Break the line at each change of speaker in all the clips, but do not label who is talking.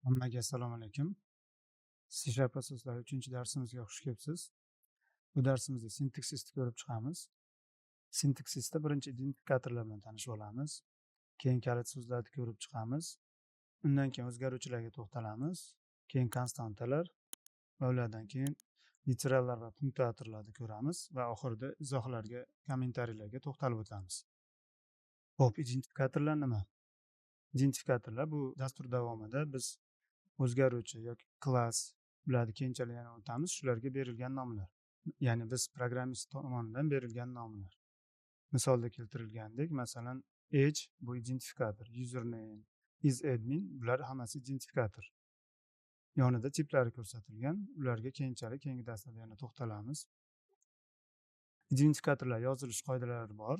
Hammaga assalomu alaykum. C# asoslari 3-darsimizga xush kelibsiz. Bu darsimizda sintaksisni ko'rib chiqamiz. Sintaksisda birinchi identifikatorlar bilan tanishib olamiz. Keyin kalit so'zlarni ko'rib chiqamiz. Undan keyin o'zgaruvchilarga to'xtalamiz. Keyin konstantalar va ulardan keyin literallar va punktuatorlarni ko'ramiz va oxirida izohlarga, kommentariylarga to'xtalib o'tamiz. Xo'p, identifikatorlar nima? Identifikatorlar bu dastur davomida biz o'zgaruvchi yoki klass, ularni keyinchalik yana o'tamiz, shularga berilgan nomlar. Ya'ni biz programmist tomonidan berilgan nomlar. Misolda keltirilgandek, masalan, age bu identifikator, username, isadmin bular hammasi identifikator. Yonida tiplari ko'rsatilgan, ularga keyinchalik keyingi darslarda yana to'xtalamiz. Identifikatorlar yozilish qoidalari bor.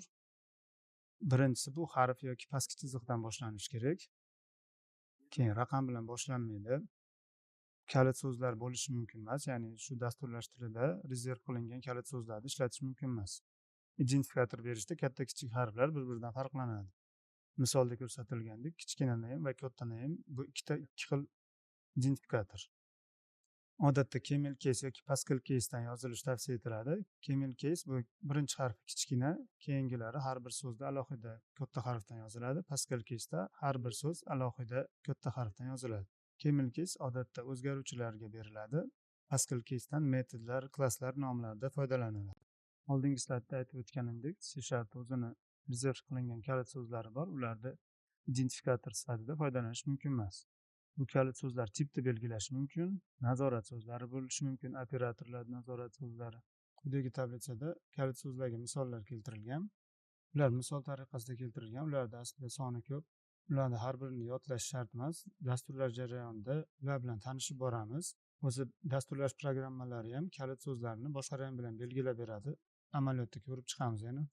Birinchisi bu harf yoki pastki chiziqdan boshlanishi kerak. Keyin raqam bilan boshlanmaydi. Kalit so'zlar bo'lishi mumkin emas, ya'ni shu dasturlash tilida rezerv qilingan kalit so'zlarni ishlatish mumkin emas. Identifikator berishda katta kichik harflar bir-biridan farqlanadi. Misolda ko'rsatilgandek, kichkina name va katta name bu ikki xil identifikator. Odatda camel case yoki Pascal case'dan yozilishi tavsiya etiladi. Camel case bu birinchi harfi kichkina, keyingilari har bir so'zda alohida katta harfdan yoziladi. Pascal case'da har bir so'z alohida katta harfdan yoziladi. Camel case odatda o'zgaruvchilarga beriladi. Pascal case'dan metodlar, klasslar nomlarida foydalaniladi. Oldingi slaydda aytib o'tganimdek, C# o'zini rezerv qilingan kalit so'zlari bor. Ularni identifikator sifatida foydalanish mumkin emas. Bu kalit so'zlar tipni belgilashi mumkin, nazorat so'zlari bo'lishi mumkin, operatorlar nazorat so'zlari. Quyidagi tablitsada kalit so'zlarga misollar keltirilgan. Ular misol tariqasida keltirilgan. Ularda aslida soni ko'p. Ularni har birini yodlash shart emas. Dasturlash jarayonida ular bilan tanishib boramiz. O'zi dasturlash programmalari ham kalit so'zlarini boshqa rang bilan belgilab beradi. Amaliyotda ko'rib chiqamiz yana.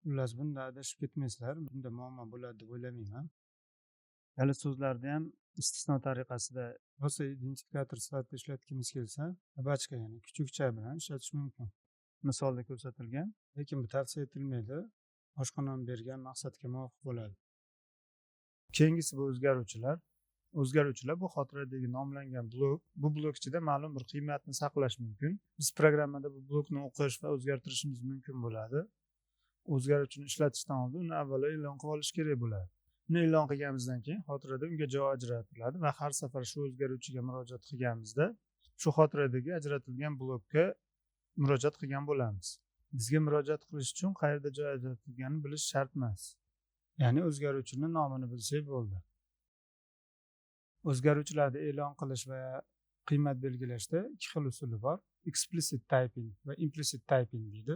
Xullas, bunda adashib ketmaysizlar, bunda muammo bo'ladi deb o'ylamayman. Kalit so'zlarni ham istisno tariqasida rosa identifikator sifatida ishlatgimiz kelsa, собачка, ya'ni kuchukcha bilan ishlatish mumkin. Misolda ko'rsatilgan, lekin bu tavsiya etilmaydi. Boshqa nom bergan maqsadga muvofiq bo'ladi. Keyingisi bu o'zgaruvchilar. O'zgaruvchilar bu xotiradagi nomlangan blok. Bu blok ichida ma'lum bir qiymatni saqlash mumkin. Biz programmada bu blokni o'qish va o'zgartirishimiz mumkin bo'ladi. O'zgaruvchini ishlatishdan oldin uni avvalo e'lon qilib olish kerak bo'ladi. Uni e'lon qilganimizdan keyin xotirada unga joy ajratiladi va har safar shu o'zgaruvchiga murojaat qilganimizda shu xotiradagi ajratilgan blokka murojaat qilgan bo'lamiz. Bizga murojaat qilish uchun qayerda joy ajratilganini bilish shart emas. Ya'ni o'zgaruvchini nomini bilsak bo'ldi. O'zgaruvchilarni e'lon qilish va qiymat belgilashda ikki xil usuli bor. Explicit typing va implicit typing deydi.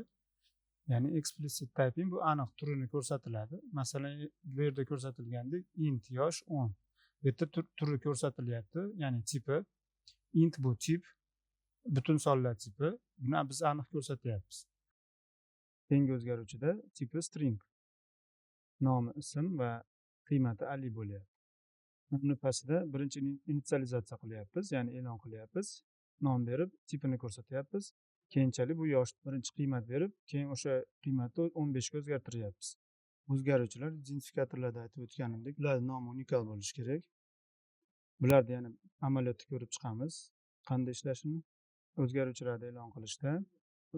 Ya'ni explicit typing bu aniq turini ko'rsatiladi. Masalan, bu yerda ko'rsatilgandek int yosh 10. Bu yerda turi ko'rsatilyapti, ya'ni tipi. Int bu tip, butun sonlar tipi. Buni biz aniq ko'rsatyapmiz. Keyingi o'zgaruvchida tipi string. Nomi ism va qiymati Ali bo'lyapti. Uni pastida birinchi initsializatsiya qilyapmiz, ya'ni e'lon qilyapmiz. Nom berib tipini ko'rsatyapmiz. Keyinchalik bu yosh birinchi qiymat berib, keyin o'sha qiymatni 15 ga o'zgartiryapmiz. O'zgaruvchilar identifikatorlarda aytib o'tganimdek, ularning nomi unikal bo'lishi kerak. Bularni yana amaliyotda ko'rib chiqamiz, qanday ishlashini. O'zgaruvchilarni e'lon qilishda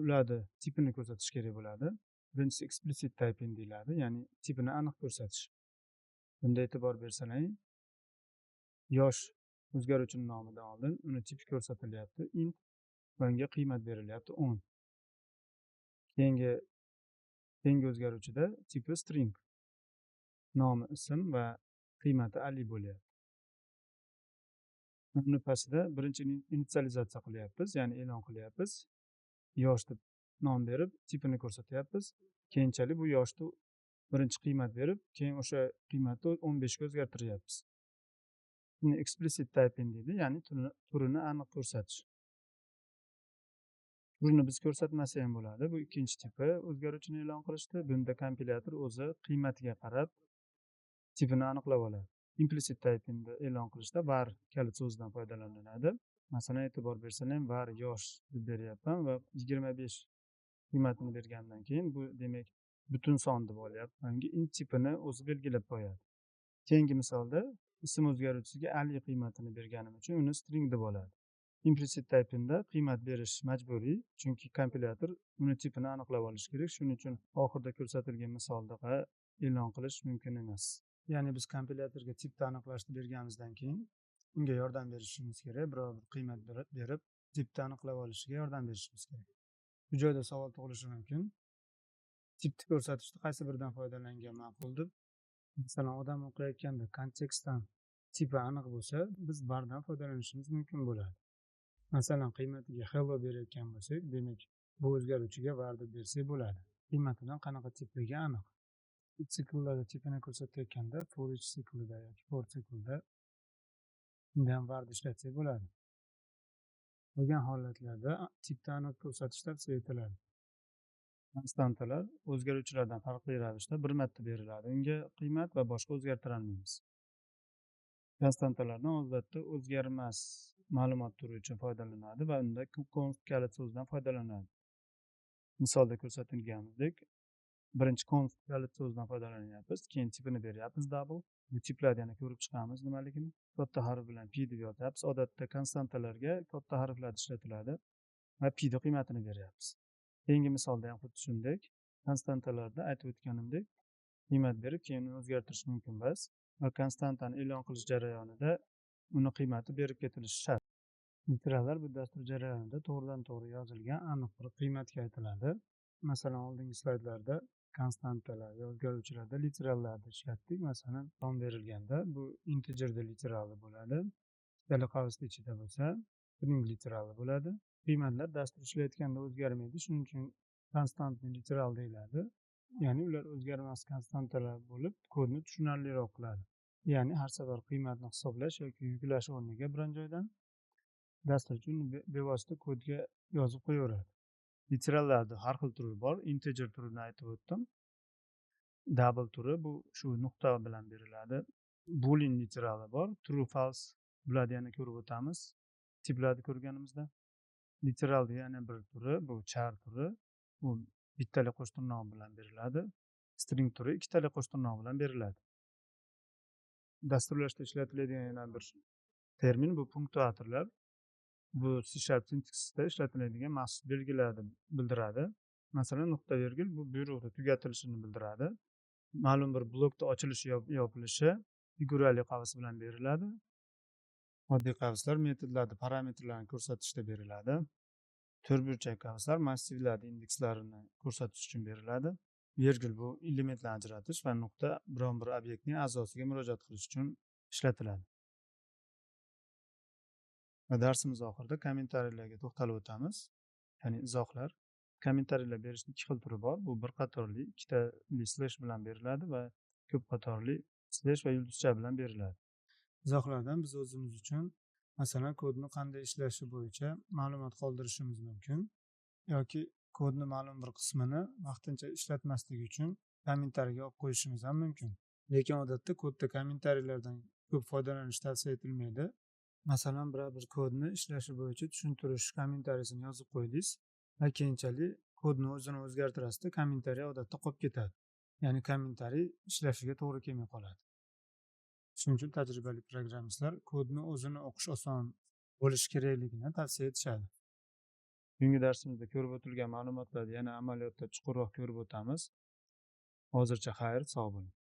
ularni tipini ko'rsatish kerak bo'ladi. Birinchisi explicit typing deyiladi, ya'ni tipini aniq ko'rsatish. Bunda e'tibor bersalaring, yosh o'zgaruvchining nomidan oldin uni tipi ko'rsatilyapti, int va unga qiymat berilyapti 10. Keyingi o'zgaruvchida tipi string. Nomi ism va qiymati Ali bo'lyapti. Uni pastida birinchi initsializatsiya qilyapmiz, ya'ni e'lon qilyapmiz. Yosh deb nom berib tipini ko'rsatyapmiz. Keyinchalik bu yoshni birinchi qiymat berib, keyin o'sha qiymatni 15 ga o'zgartiryapmiz. Buni explicit typing deydi, ya'ni turini aniq ko'rsatish. Turini biz ko'rsatmasa ham bo'ladi. Bu ikkinchi tipi o'zgaruvchini e'lon qilishda. Bunda kompilyator o'zi qiymatiga qarab tipini aniqlab oladi. Implicit typingni e'lon qilishda var kalit so'zidan foydalaniladi. Masalan, e'tibor bersalar ham var yosh deb beryapman va 25 qiymatini bergandan keyin bu demak butun son deb olyapti. Unga int tipini o'zi belgilab qo'yadi. Keyingi misolda Ism o'zgaruvchisiga Ali qiymatini berganim uchun uni string deb oladi. Implicit typingda qiymat berish majburiy, chunki kompilyator uni tipini aniqlab olishi kerak. Shuning uchun oxirida ko'rsatilgan misoldaqa e'lon qilish mumkin emas. Ya'ni biz kompilyatorga tipni aniqlashni berganimizdan keyin unga yordam berishimiz kerak, biror bir qiymat berib tipni aniqlab olishiga yordam berishimiz kerak. Bu joyda savol tug'ilishi mumkin. Tipni ko'rsatishda qaysi biridan foydalangan ma'qul deb. Masalan, odam o'qiyotganda kontekstdan tipi aniq bo'lsa, biz vardan foydalanishimiz mumkin bo'ladi. Masalan, qiymatiga hello berayotgan bo'lsak, demak, bu o'zgaruvchiga var deb bersak bo'ladi. Qiymatidan qanaqa tipligi aniq. Sikllarda tipini ko'rsatayotganda for each siklida yoki for siklida undan var ishlatsak bo'ladi. Qolgan holatlarda tipni aniq ko'rsatish tavsiya etiladi. Konstantalar o'zgaruvchilardan farqli ravishda bir marta beriladi. Unga qiymat va boshqa o'zgartira olmaymiz. Konstantalardan odatda o'zgarmas ma'lumot turi uchun foydalanadi va unda const kalit so'zidan foydalanadi. Misolda ko'rsatilganidek, birinchi const kalit so'zidan foydalanyapmiz, keyin tipini beryapmiz double. Bu tiplarni yana ko'rib chiqamiz nimaligini. Katta harf bilan p deb yozyapmiz. Odatda konstantalarga katta harflar ishlatiladi va p ni qiymatini beryapmiz. Keyingi misolda ham xuddi shunday. Konstantalarda aytib o'tganimdek, qiymat berib keyin uni o'zgartirish mumkin emas va konstantani e'lon qilish jarayonida uni qiymati berib ketilishi shart. Literallar bu dastur jarayonida to'g'ridan to'g'ri yozilgan aniq bir qiymatga aytiladi. Masalan, oldingi slaydlarda konstantalar va o'zgaruvchilarda literallarni ishlatdik. Masalan, son berilganda bu integerda literali bo'ladi. Ikkitali qavsni ichida bo'lsa, string literali bo'ladi. Qiymatlar dastur ishlayotganda o'zgarmaydi. Shuning uchun konstantni literal deyiladi. Ya'ni ular o'zgarmas konstantalar bo'lib, kodni tushunarliroq qiladi. Ya'ni har safar qiymatni hisoblash yoki yuklash o'rniga biron joydan dasturchi uni bevosita kodga yozib qo'yaveradi. Literallarda har xil turi bor. Integer turini aytib o'tdim. Double turi bu shu nuqta bilan beriladi. Boolean literali bor. True, false, bularni yana ko'rib o'tamiz tiplarni ko'rganimizda. Literalni yana bir turi bu char turi. Bu bittali qo'shtirnoq bilan beriladi. String turi ikkitali qo'shtirnoq bilan beriladi. Dasturlashda ishlatiladigan yana bir termin bu punktuatorlar. Bu C sharp sintaksisida ishlatiladigan maxsus belgilarni bildiradi. Masalan, nuqta vergul bu buyruqni tugatilishini bildiradi. Ma'lum bir blokda ochilishi yopilishi figurali qavs bilan beriladi. Oddiy qavslar metodlarda parametrlarni ko'rsatishda beriladi. To'rtburchak qavslar massivlarning indekslarini ko'rsatish uchun beriladi. Vergul bu elementlarni ajratish va nuqta biron bir obyektning a'zosiga murojaat qilish uchun ishlatiladi. Va darsimiz oxirida kommentariylarga to'xtalib o'tamiz. Ya'ni izohlar. Kommentariylar berishning ikki xil turi bor. Bu bir qatorli, ikkitali slash bilan beriladi va ko'p qatorli slash va yulduzcha bilan beriladi. Izohlardan biz o'zimiz uchun, masalan, kodni qanday ishlashi bo'yicha ma'lumot qoldirishimiz mumkin yoki kodni ma'lum bir qismini vaqtincha ishlatmaslik uchun kommentariyga olib qo'yishimiz ham mumkin. Lekin odatda kodda kommentariylardan ko'p foydalanish tavsiya etilmaydi. Masalan, biror bir kodni ishlashi bo'yicha tushuntirish kommentariyasini yozib qo'ydingiz va keyinchalik kodni o'zini o'zgartirasizda, kommentariy odatda qolib ketadi. Ya'ni kommentariy ishlashiga to'g'ri kelmay qoladi. Shuning uchun tajribali programmistlar kodni o'zini o'qish oson bo'lishi kerakligini tavsiya etishadi. Bugungi darsimizda ko'rib o'tilgan ma'lumotlarni yana amaliyotda chuqurroq ko'rib o'tamiz. Hozircha xayr, sog' bo'ling.